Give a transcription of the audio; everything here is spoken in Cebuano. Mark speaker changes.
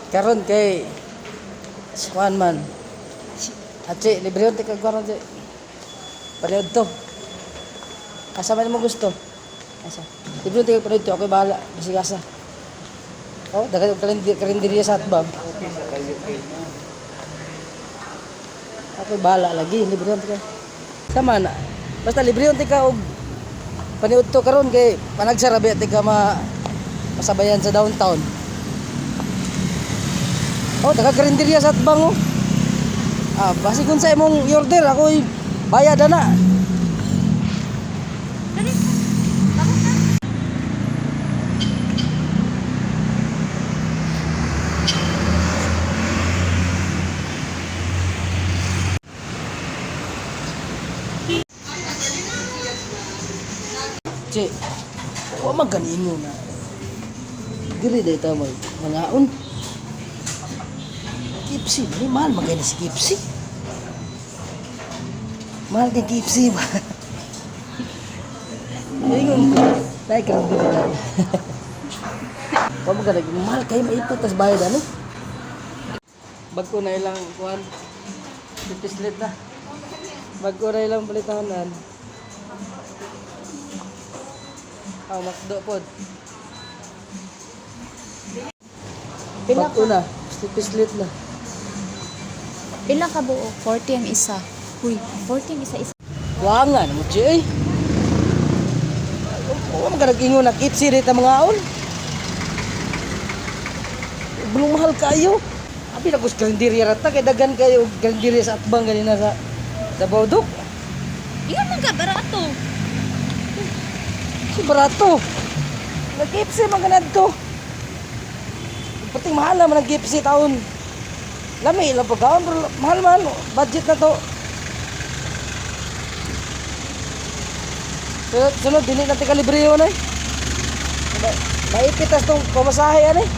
Speaker 1: Karon kay kuan man. Atse, libre yun, tika kuan atse. Panood to. Asa man mo gusto? Asa? Libre yun, tika panood to. Ako'y bahala. Bisig asa. Oh, daghan og karinderya sa atbang. Ako'y bahala lagi. Libre yun, tika. Sama na. Basta libre yun, tika og paniud to karon kay panagsara ba tika ma masabayan sa downtown. Oh, taga karinderya sa atbang oh. Ah, basi kung sa imong i-order ako'y bayad na.
Speaker 2: Dali. Bakit na?
Speaker 1: Che, wa man ganingo na. Diri day ta mag mangaon. KFC, ni mahal man kay ni si KFC. Mahal kay KFC ba? Ingon ko, dai karon diri na. Wa man ganag mahal kay maipit tas bayad ano? Bagko na ilang kuan. Pipislit na. Bagko na ilang palitanan. Ah, McDo pod.
Speaker 2: Pila
Speaker 1: Bagko
Speaker 2: ka?
Speaker 1: na. Pislit na.
Speaker 2: Pila ka buo? 40 ang isa. Uy, 40 ang isa-isa.
Speaker 1: Wangan mo, Chi, eh. Wa man ka nag-ingon na KFC rito mga aon. Bulong mahal kayo. Abi na kus karinderya rata kay dagan kayo og karinderya sa atbang ganina sa Davao Dok.
Speaker 2: Ingon man ka barato.
Speaker 1: Si barato. Nag KFC man kanad to. Pating mahal naman ang KFC taon. Lami lang pagkaon pero mahal man budget na to. Sunod, sunod dili na tika libre yun eh. Maipitas tong pamasahe ano eh.